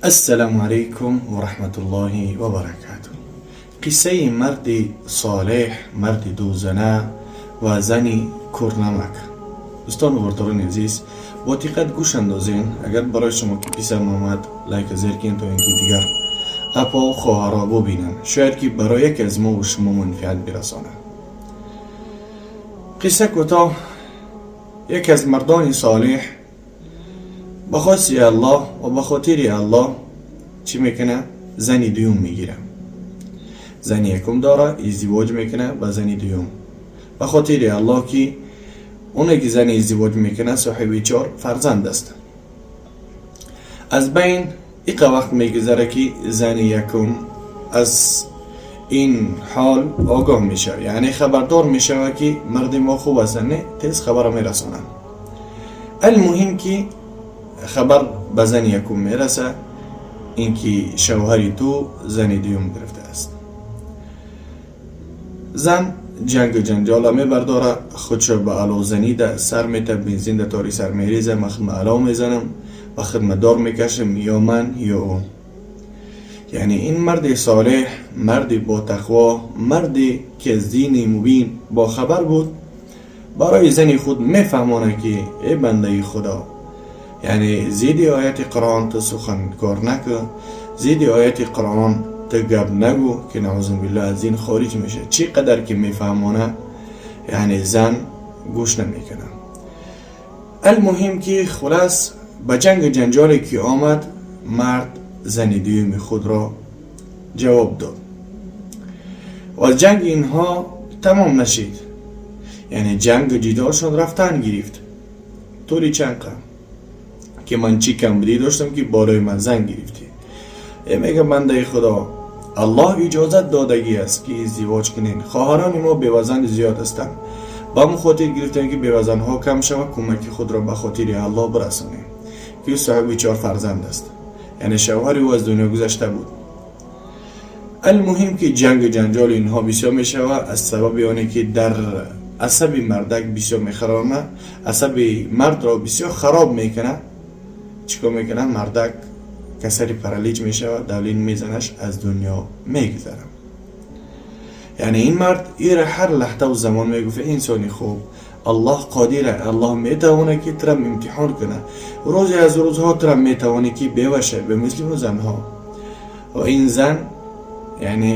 Ассалому алайкум ва раҳматуллоҳи ва баракатуҳ. Қиссаи марди солеҳ, марди дузана ва зани кӯрнамак. Дӯстон ва бардорони азиз, бо диққат гӯш андозен. Агар барои шумо ки писанд омад, лайк зер кунед, то ин ки дигар апо хоҳарҳо бубинанд. Шояд ки барои яке аз мо ва шумо манфиат бирасонад. Қисса кӯтоҳ: яке аз мардони солеҳ ба хости Аллоҳ ва ба хотири Аллоҳ чӣ мекунад? Зани дуюм мегирад. Зани якум дора, издивоҷ мекунад ба зани дуюм ба хотири Аллоҳ, ки оне ки зани издивоҷ мекунад, соҳиби чор фарзанд аст. Аз байн иқа вақт мегузара, ки зани якум аз ин ҳол огоҳ мешавад, яъне хабардор мешавад, ки марди мо хуб аст. Не, тез хабарро мерасонанд. Алмуҳим, ки хабар ба зани якум мерасад, ин ки шавҳари ту зани дуюм гирифтааст. Зан ҷангу ҷанҷола мебардора, худшо ба аловзанӣ да сар мета, бензин да тори сар мереза. Ман худма алов мезанам ва худма дор мекашам, ё ман, ё ӯ. Яъне ин марди солеҳ, марди ботақво, марде ки аз дини мубин бохабар буд, барои зани худ мефаҳмонад, ки э бандаи Худо, яъне зидди ояти Қуръон ту суханкор накун, зидди ояти Қуръон ту гап нагӯ, ки наъузу биллоҳ аз дин хориҷ мешавад. Чӣ қадар ки мефаҳмона, яъне зан гӯш намекунад. Алмуҳим, ки хулас ба ҷангу ҷанҷоле ки омад, мард зани дуюми худро ҷавоб дод ва ҷанги инҳо тамом нашид. Яъне ҷангу ҷидолшон рафтан гирифт тӯли чанд қа, ки ман чӣ камбудӣ доштам, ки болои ман зан гирифтӣ? Э, мега, бандаи Худо, Аллоҳ иҷозат додагӣ аст, ки издивоҷ кунед. Хоҳарони мо бевазан зиёд ҳастанд. Ба ҳамн хотир гирифтем, ки бевазанҳо кам шавад, кӯмаки худро ба хотири Аллоҳ бирасонем, ки соҳиби чор фарзанд аст. Яъне шавҳари ӯ аз дунё гузашта буд. Алмуҳим, ки ҷангу ҷанҷоли инҳо бисёр мешавад, аз сабаби оне ки дар асаби мардак бисёр мехарона, асаби мардро бисёр хароб мекунад. Чӣ кор мекунад? Мардак касари паралич мешавад, давление мезанаш, аз дунё мегузарад. Яъне ин мард ира ҳар лаҳзаву замон мегуфт: инсони хуб, Аллоҳ қодира, Аллоҳ метавонад, ки турам имтиҳон кунад. Рӯзе аз рӯзҳо турам метавонӣ, ки бева шавӣ ба мисли ӯ занҳо. Ва ин зан, яъне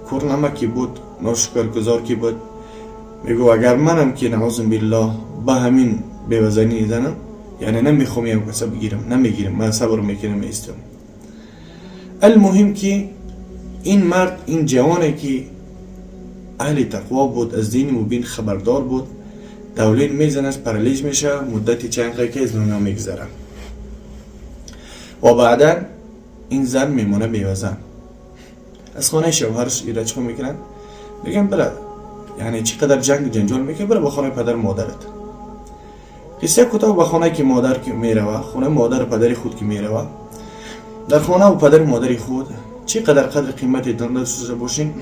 кӯрнама ки буд, ношукргузор ки буд, мегӯ: агар манам ки наъузу биллоҳ ба ҳамин бевазанӣ занам, яъне намехоҳам ям каса бигирам, намегирам, ман сабр мекунам, меистам. Алмуҳим, ки ин мард, ин ҷавоне ки аҳли тақво буд, аз дини мубин хабардор буд, давление мезанад, паралич мешавад, муддати чанд ки аз дунё мегузарад. Ва баъдан ин зан мемонад бевазан. Аз хонаи шавҳараш ира чӣ мекунанд? Мегӯянд: бира. Яъне чӣ қадар ҷангу ҷанҷол мекунад, бира ба хонаи падару модарат. Қисса кӯтоҳ, ба хонае ки модар ки мерава, хонаи модару падари худ ки мерава, дар хонаву падару модари худ чӣ қадар қадри қимате надошта бошем,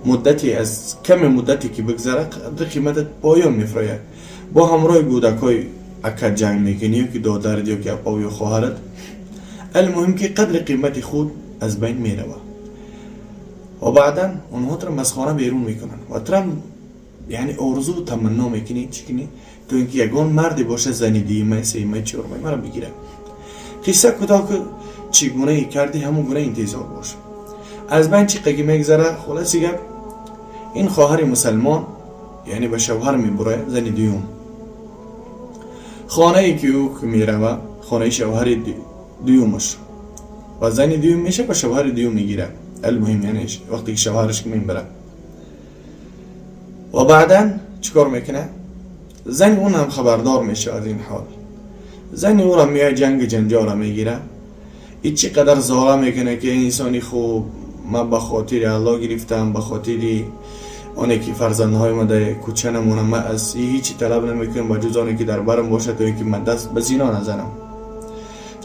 муддате аз каме муддате ки бигзарад, қадри қиматат поён мефурояд. Бо ҳамроҳи кӯдакҳои ака ҷанг мекунӣ, ё ки додарат, ё ки апов ё хоҳарат. Алмуҳим, ки қадри қимати худ аз байн меравад. Ва баъдан онҳо турам аз хона берун мекунанд ва турам яъне орзу таманно мекунӣ, чӣ кунӣ, то ин ки ягон марде боша, зани дуюма, сеюма, чорумаи маро бигирад. Қисса кӯтоҳ, ки чӣ гунае кардӣ, ҳамон гуна интизор бош. Аз байн чӣ қаги мегзара, хулоси гап, ин хоҳари мусалмон яъне ба шавҳар мебурояд зани дуюм. Хонае ки ӯ мерава, хонаи шавҳари дуюмаш, ва зани дуюм меша, ба шавҳари дуюм мегирад. Алмуҳим, яъне вақте ки шавҳараш мебарад ва баъдан чӣ кор мекунад? Зани он ҳам хабардор мешавад ин ҳол. Зани ӯро меояд, ҷанги ҷанҷола мегирад. И чӣ қадар зора мекунад, ки инсони хуб, ман ба хотири Аллоҳ гирифтам, ба хотири оне ки фарзандҳои ма дар кӯча намонам, ман аз ҳичи талаб намекунам, ба ҷуз оне ки дар барам бошад, то ин ки ман даст ба зино назанам.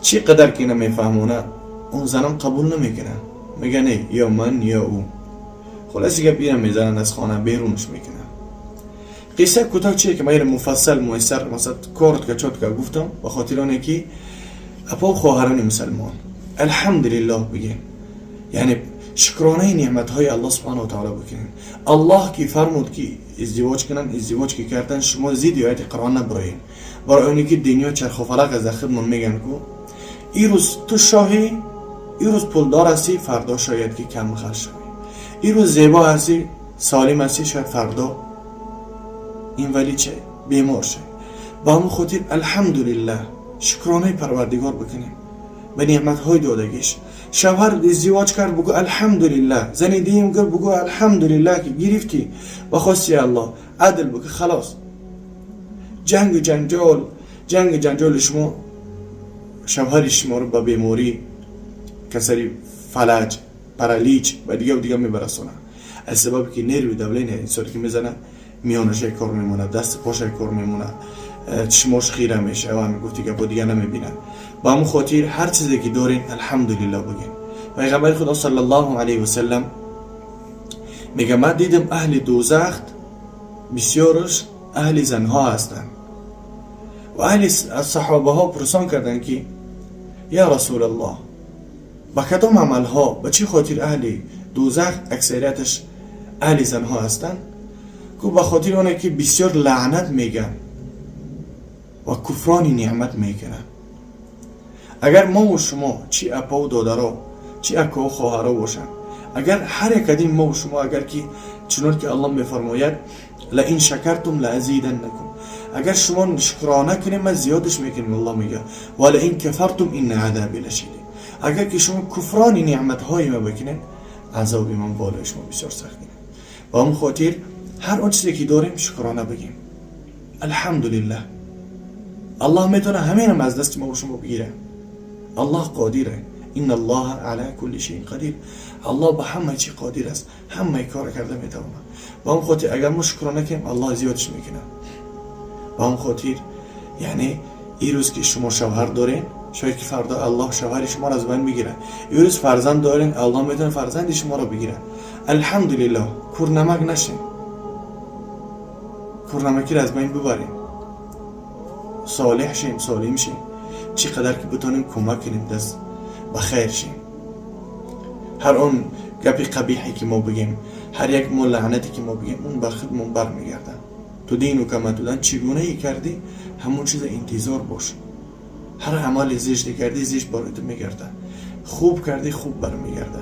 Чӣ қадар ки намефаҳмона, он занам қабул намекунад. Мега: не, ё ман, ё ӯ. Хулоси гап, ира мезананд, аз хона берунаш мекунанд. Қисса кӯтоҳ чие, ки ман ира муфассал, муяссар, масалан, коротко, чётко гуфтам, ба хотири оне ки апо хоҳарони мусалмон الحمدلله بگین، یعنی شکرانه نعمت های الله سبحانه و تعالی بکنین. الله که فرمود که ازدواج کنن، ازدواج که کردن، شما زید آیت قرآن نبرین. برای اونی که دنیا چرخ و فلک از خودمون میگن کو ای روز تو شاهی، ای روز پولدار هستی، فردا شاید که کم خرج شوی. ای روز زیبا هستی، سالم هستی، شاید فردا این ولی چه بیمار شه. با همون خاطر الحمدلله شکرانه پروردگار بکنیم به نعمت های دادگیش. شوهر ازدواج کرد، بگو الحمدلله. زن دیم گرفت، بگو الحمدلله که گرفتی و خواستی الله عدل بگو خلاص. جنگ جنجال شما شوهر شما رو به بیماری، کسری، فلج، پرالیج و دیگه و دیگه میبرسونه. از سبب که نیروی دولین انسان که میزنه، میانش کار میمونه، دست پاش کار میمونه، چشماش خیره میشه و همین گفتی که با دیگه نمیبینه. با همون خاطر هر چیزی که دارین الحمدلله بگین. پیغمبر خدا صلی الله علیه و سلم میگه من دیدم اهل دوزخ بسیارش اهل زنها هستند و اهل صحابه ها پرسان کردن که یا رسول الله، با کدام عمل ها، به چی خاطر اهل دوزخ اکثریتش اهل زنها هستند؟ که به خاطر آنه که بسیار لعنت میگن و کفران نعمت میکنن. اگر ما و شما، چی اپا و دادرا، چی اکا و خواهرا باشن، اگر هر یک از ما و شما، اگر که چنان که الله میفرماید لئن شکرتم لازیدنکم، اگر شما شکرانه کنیم من زیادش میکنیم. الله میگه ولئن کفرتم ان عذابی لشدید، اگر که شما کفران نعمت های ما بکنید، عذاب من بالای شما بسیار سخت. و همون خاطر هر اون چیزی که داریم شکرانه بگیم الحمدلله. الله میتونه همین از دست ما و شما بگیره. الله قادره، ان الله علی کل شیء قدیر. الله به همه چی قادر است، همه کار کرده میتونه. و همون خاطر اگر ما شکرانه کنیم، الله زیادش میکنه. و همون خاطر یعنی ای روز که شما شوهر دارین، شاید که فردا الله شوهر شما را از بین بگیره. ای روز فرزند دارین، الله میتونه فرزند شما را بگیره. الحمدلله. کورنمک نشین، کورنمکی را از بین ببریم، صالح شیم، سالم شیم، چی قدر که بتونیم کمک کنیم، دست به خیر شیم. هر اون گپی قبیحی که ما بگیم، هر یک ما لعنتی که ما بگیم، اون بر خودمون برمیگرده. تدین و کما تدان، چگونه ای کردی همون چیز انتظار باش. هر عمل زشتی کردی، زشت برای تو میگرده. خوب کردی، خوب برمیگرده.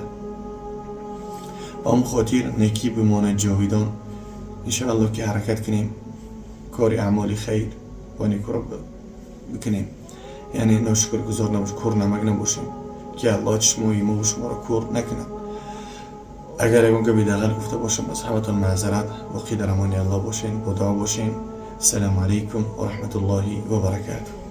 با هم خاطر نیکی بمانه جاویدان. انشاءالله که حرکت کنیم، کار اعمال خیر و نیکو را بکنیم. یعنی ناشکر گذار نباش، کور نمک نباشیم که الله چشمای ما و شما را کور نکنه. اگر یگان گپی دغل گفته باشم، از همتون معذرت. باقی در امان الله باشین، با دعا باشین. السلام علیکم و رحمت الله و برکاته.